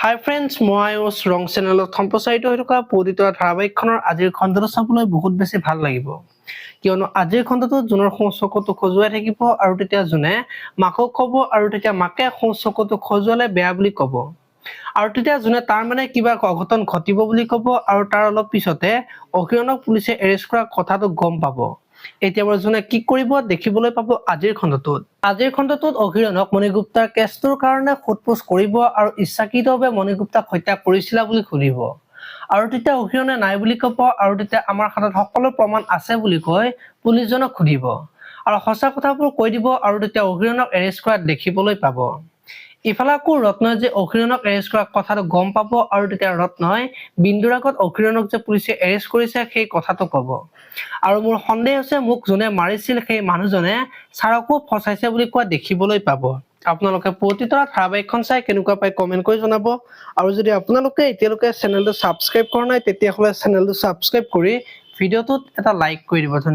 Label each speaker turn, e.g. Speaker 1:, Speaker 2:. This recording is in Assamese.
Speaker 1: হাই ফ্ৰেণ্ডছ, মই আয়ুষ। ৰং চেনেলত সম্প্ৰচাৰিত হৈ থকা পুৱতি ধাৰাবাহিকখনৰ আজিৰ খণ্ডটো চাবলৈ বহুত বেছি ভাল লাগিব, কিয়নো আজিৰ খণ্ডটোত জোনৰ সোঁ চকুটো খজুৱাই থাকিব আৰু তেতিয়া জোনে মাকক ক'ব আৰু তেতিয়া মাকে সোঁ চকুটো খজুৱালে বেয়া বুলি ক'ব আৰু তেতিয়া জোনে তাৰ মানে কিবা অঘটন ঘটিব বুলি ক'ব আৰু তাৰ অলপ পিছতে অখিৰণক পুলিচে এৰেষ্ট কৰা কথাটো গম পাব। এতিয়া বাৰু জোনে কি কৰিব দেখিবলৈ পাব আজিৰ খণ্ডটোত। আজিৰ খণ্ডটোত অখিৰণক মণিগুপ্তাৰ কেছটোৰ কাৰণে সোধ পোছ কৰিব আৰু ইচ্ছাকৃতভাৱে মণিগুপ্তাক হত্যা কৰিছিলা বুলি সুধিব আৰু তেতিয়া অখিৰণে নাই বুলি ক'ব আৰু তেতিয়া আমাৰ হাতত সকলো প্ৰমাণ আছে বুলি কৈ পুলিচজনক সুধিব আৰু সঁচা কথাবোৰ কৈ দিব আৰু তেতিয়া অখিৰণক এৰেষ্ট কৰা দেখিবলৈ পাব। ইফালে আকৌ ৰত্নই যে অখিৰণক এৰেষ্ট কৰা কথাটো গম পাব আৰু তেতিয়া ৰত্নই বিন্দুৰ আগত অখিৰণক যে পুলিচে এৰেষ্ট কৰিছে সেই কথাটো ক'ব আৰু মোৰ সন্দেহ হৈছে মোক যোনে মাৰিছিল সেই মানুহজনে ছাৰকো ফচাইছে বুলি কোৱা দেখিবলৈ পাব। আপোনালোকে পুৱতি তৰা ধাৰাবাহিকখন চাই কেনেকুৱা পায় কমেণ্ট কৰি জনাব আৰু যদি আপোনালোকে এতিয়ালৈকে চেনেলটো ছাবস্ক্ৰাইব কৰা নাই, তেতিয়াহ'লে চেনেলটো ছাবস্ক্ৰাইব কৰি ভিডিঅ'টোত এটা লাইক কৰি দিব। ধন্যবাদ।